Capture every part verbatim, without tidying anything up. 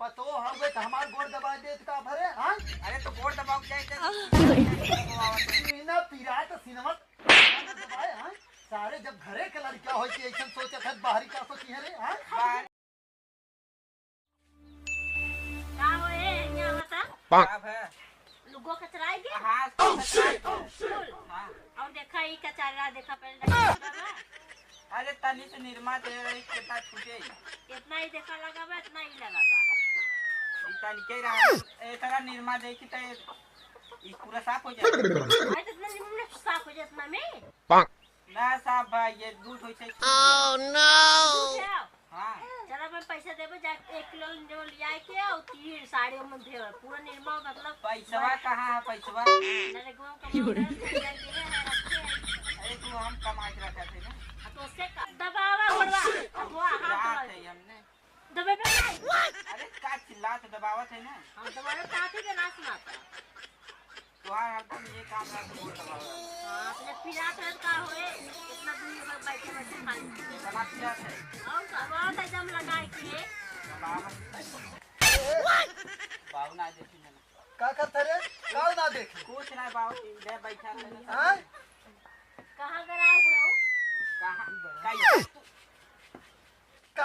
पतो हवे त हमार गोड़ दबाए देत का भरे, हाँ? अरे तो गोड़ दबाओ के जाए, बिना पिरात सिनमत दबाए, हाँ? सारे जब घरे के लड़का होई के ऐसन सोचत है, बाहरी का सोची है रे, हाँ? बाहर का हो ए, यहाँ बता। का है? लुगो कचराई के? हाँ, कचराई के। फूल। हाँ। और देखा ई कचरा, देखा पहले देखा बा। अरे तनी से निरमा दे रही, कितना छूटे। इतना ही देखा लगा बा, इतना ही लगा बा। ई तनी के रहा, ए, इतना निरमा देखी तो ई पूरा साफ हो जाए। अरे तो इतना निरमा साफ हो जाए इतना में? ना साहब भाई, ये दूध होइसे छूट गया। दूध है? हाँ। चला, मैं पैसा देबे, जा एक किलो निरमा लिया के और तीन साड़ी में भेवे, पूरा निरमा मतलब पैसवा कहाँ है, पैसवा? नरेगवा में कमाई करत है, हजार देवे है, रखे है। अरे तू हम कमा के रखा थे ना। आ तो उससे क-, दबावा गोड़वा, अब वो हाथ जात दबावा। है हमने। दबावे नहीं। अरे का चिल्लात दबावत है ना। हम दबावे काफी के नाश माता। तोहार हरदम ये काम रहा, तो बोल दबाओ। हाँ, अपने पिरात रहत का होए? इतना दूर में बैठे बैठे खाली। चला पिरात है। और का? बहुत है जम लगाए के। चला। बाबू ना देखी मैंने। का करत रे? का ना देखी? कुछ ना बाबू, इधर बैठा रहे। हाँ? कहाँ गराए हो? कहाँ? का ये? का?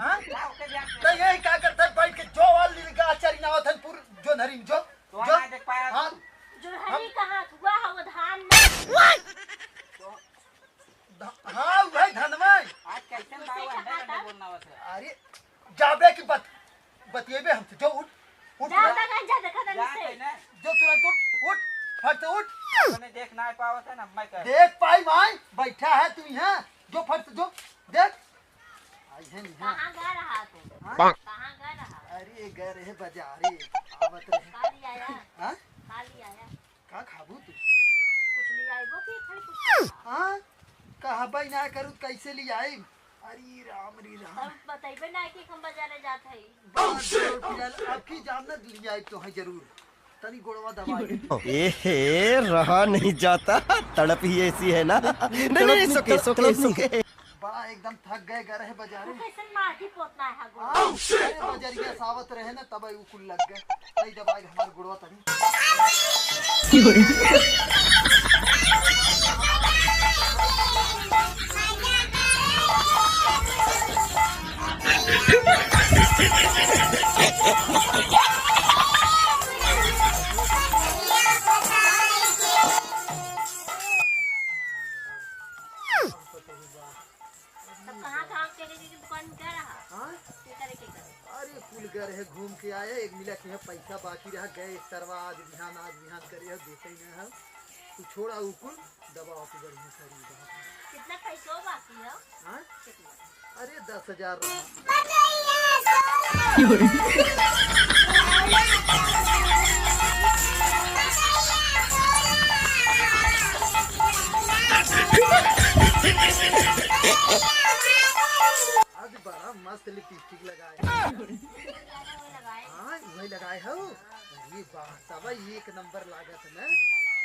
हाँ? का ओके ध्यान से? तो यही का करते बैठ के जो वाल लिलगा चरी ना होत हन पूर जो नरीन जो, तो जो? ना देख पाया हाँ? तू? जो हरी हम कहाँ हुआ है वो धान में? तो ध-, हाँ, वही धन में। आज कैसे ना कैसे हुआ, कहा अंडे था? अंडे बोलना होता है। अरे, जाबे की बात, बतिएबे हमसे, जो उठ, उठ जा, तुरंत। जा, जा, देखा था जा, मुझसे। कहने। जो तुरंत उठ, उठ, फट से उठ। अपने देख ना पावत है ना, मैं कह। देख पाई माई, बैठा है तू यहाँ, जो फट से जो, देख। आई है नहीं, हाँ। कहाँ गा रहा तू? हाँ? कहाँ गा रहा? अरे, गए रहे बाजारे, आवत रहे। का ले आया? हाँ? का ले आया? का खाबू तू? कुछ ले आइबो कि खाली कुछ खा? हाँ? कहबे ना करू, कैसे ले आइब? अरे राम रे राम। तब बतइबे ना कि हम बाजारे जात हई। बात जरूर फिलहाल, अब की जाम ना ले आइब तो है जरूर। तनी गोड़वा दबा दे। एहे, रहा नहीं जाता, तड़प ही ऐसी है ना। नहीं, नहीं, नहीं, तड़प नहीं, सुके, तड़प, सुके, तड़प नहीं। सुके। बड़ा एकदम थक गए, गए रहे बाजारे। तू कैसन माटी पोतना है गोड़? हाँ, अरे बजरिया सावत रहे ना, तब उ कुल लग गए। तई दबाई हमार गोड़वा तनी। तब कहाँ कहाँ के लेके के दुकान में गए रहा? हाँ? के करे, के करे? अरे, कुल गए रहे, घूम के आए, एक मिला के यहाँ पैसा बाकी रहा, गए एक तरवा, आज बिहान, आज बिहान करे है, देते ही नहीं है। तू छोड़ा उ कुल, दबावा तू बढ़िया सारी दवा। कितना पैसो बाकी है? हाँ? कितना? अरे, दस हजार रहा। आज बड़ा मस्त लिपस्टिक लगाए। हाँ, वही लगाए हो। अरे वाह, तब एक नंबर लागत है ना।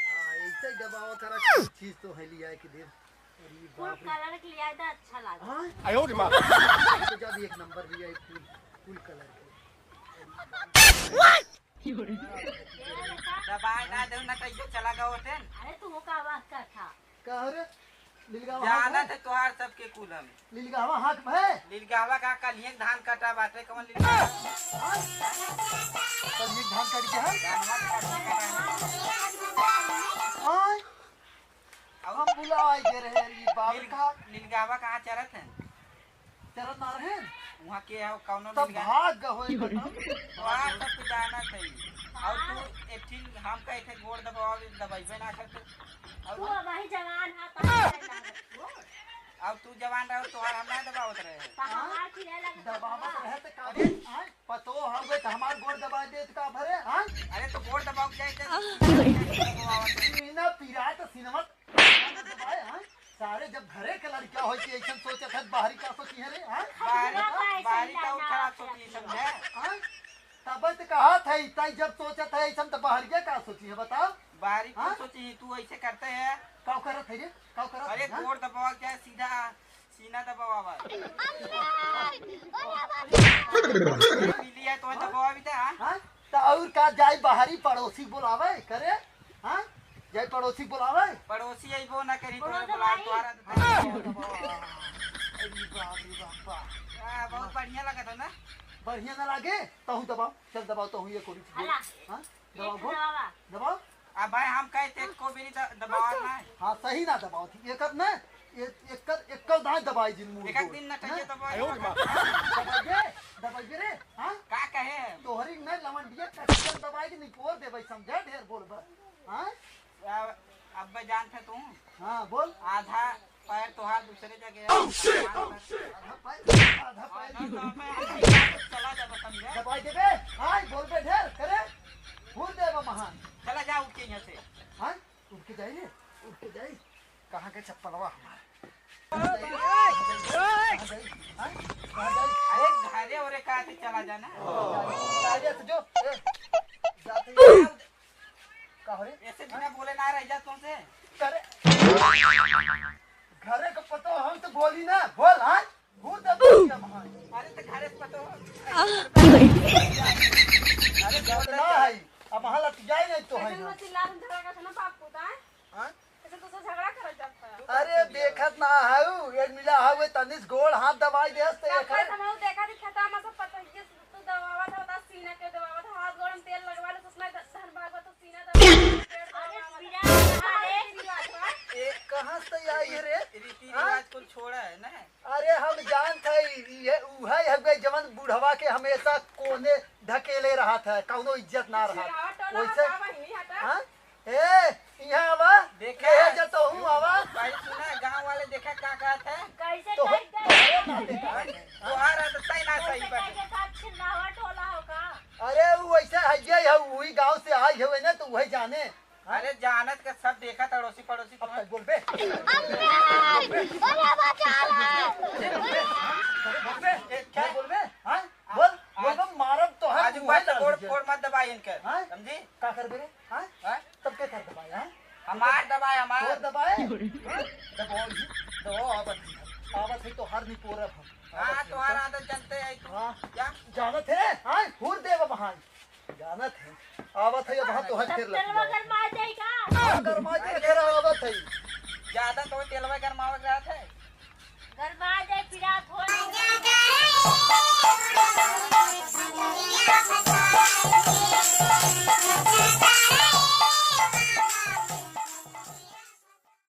हाँ, ऐसे ही दबावा करा, कुछ चीज तो है लिया के दे। अरे कुल बाप रे। कलर के लिया था, अच्छा लगा। हाँ? आयो रे माँ। तो जब एक नंबर लिया है, कुल, कुल कलर के। दबाए ना दे ना, कहियो चला गवा होते। अरे, तू का बात कर था? का हो रे? लिलगावा हाथ जाना में? थे तोहार सबके कुल हम। लिलगावा हाथ में है? लिलगावा का कल ही एक धान कटा बाटे, कौन लिलगावा? हाँ? कल ही एक धान कट गया है? धानवा कटा है। हाँ? अब हम बुलाए दे रहे हैं, ये बाबू लिल-, का? लिलगावा कहाँ चरत है? चरत ना रहे? वहाँ के है, कौनो तब लिलगा-, भाग गए होए, बताओ। वहाँ तक तो जाना चाहिए। और तू एक ठिन हमका एक ठे गोड़ दबावा, दबाइबे ना करते। और तू हम अबही जवान हा, तब ना दबावत हो। अब तू जवान रहो, तोहार हम ना दबावत रहे। तो हमार खिले लगा दबावत रहे तो का अरे, आए? पतो हवे तो हमार गोड़ दबा दे तो का भरे, हाँ? अरे तो गोड़ दबाव के जाए तो बिना पिरात सिनमत दबाए, हाँ? सारे जब घरे के लड़का होई के ऐसन सोचत है, बाहरी का सोची है रे, हाँ? बाहरी, बाहरी का खराब सोची है, समझे? हाँ? तब तो कहा था, इतना ही जब सोचत है ऐसन तो बाहरी का सोची है, बताओ? बाहरी का हाँ? सोची है, तू ऐसे करते है। का करत है रे? का करत अरे है, हाँ? गोड़ दबाव के जाए सीधा सीना दबावा बा। मिली है तो दबावा भी था, हाँ? हाँ? तो और का जाई बाहरी पड़ोसी बोलावे करे? हाँ? जाई पड़ोसी बोलावे? पड़ोसी अइबो ना करी, बोलो तोरे तो बोलावे भाई। तोहरा तो अरे बाप रे बाप, बाप। हाँ, बहुत बढ़िया लगा था ना? बढ़िया ना लागे? तहू दबाओ, चल दबाओ, तहू ये कोरी। हला। हाँ? दबाओ, एक बोल। दबावा। दबाओ। अब भाई हम कहे थे को भी नहीं द-, दबावा ना है। हाँ, सही ना दबाओ थी। एक अब ना, एक, एक कर, एक कर दाएं दबाई जिन मुंह एक एक को। दिन ना चाहिए हाँ? दबावा। दबाइबे, दबाइबे रे, हाँ? का कहे? तोहरी में लवंडिया कच्चन दबाई के निपोर देबै, समझा? ढेर बोलबा। हाँ? अब, अब मैं जानते तू। हाँ, बोल। आधा पैर तोहार दूसरे जगह है। Oh, shit! आधा पैर, आधा पैर। आधा तो मैं चला जाबा, समझे? दबाई देबे, हाँ, बोलबे ढेर, करे? फूल देबा महान। चला जा उठ के यहाँ से। हाँ? उठ के जाई रे, उठ के जाई। कहाँ के चप्पलवा हमार? कहाँ जाई? हाँ? कहाँ जाई? अरे घरे ओरे का से चला जाना। कायदे से जो, ए, जाते ही। का हो रे? ऐसे बिना बोले ना रह जा तुमसे। करे। घरे का पतो हम तो बोली ना, बोल, हाँ? घूर दे बोलिया महान। अरे तो घरे से पतो। अरे बोल ना है, अब वहाँ लतियाई नहीं तो है कैसे ना। मत चिल्ला, तुम झगड़ा करते ना बाप को, तो है? हाँ? कैसे तुमसे झगड़ा करत जाता है? अरे देखत ना हऊ, एक मिला हऊ, तनिस गोड़ हाथ दबाई देस तो कब एक है। से हम देखा थी, खेता में सब पतंगे तू दबावा था, बता सीना के दबावा था, हाथ गोड़ में तेल लगवा ले, उसमें ध-, धन भागवत तो सीना दबावा था, पेट अरे दबावा था। बिना अरे रीति रिवाज बा। ए, कहाँ से आई है रे? रीति हाँ? रिवाज कुल छोड़ा है ना। अरे हम जानत हई, ये उहै हउवे जवन बुढ़वा के हमेशा कोने ढकेले रहत है, कौनो इज्जत ना रहत। छिनावा टोला वैसे का बहिनी हटा? हाँ? ए, यहाँ आवा। देखे? ए, जतोहू आवा। भाई सुना, गाँव वाले देखे का कहत है? कैसे तो कह दे? तोहरे नाते का है। तोहार आदत है ना सही कैसे बात। कह दे का छिनावा टोला हो का? अरे वो वैसे है, ये है, वही गाँव से आई है ना, तो वही जाने। अरे जानत के सब देखा था, अड़ोसी पड़ोसी अब तो। तक बोलबे। अरे बचा ला। अरे बोलबे, क्या बोलबे? हाँ? बोल, आज, बोलबे, मारब तो हम आज मुँहे ऊपर से लड़ फोड़, दीजिए। फोड़ मत दबाई इनके, हाँ? समझी? का करबे रे? हाँ? हाँ? तब के कर दबाए, हाँ? हमार दबाए, हमार। तोर दबाए? हाँ? दबाओ जी, दबाओ, आवत है। आवत है तो हर नहीं पोरब हम। हाँ, आवत है तोहार तो। आदत जानते हैं तू। हाँ। क्या? जानत है? हाँ, हुर देव बहान। जानत है, आवत है, अब हाँ तोहर तब फेर लग तेलवा जाए। गरमा जाई का? हाँ, गरमा जाई, फेर आवत है। ज्यादा तो तेलवा गरमावे के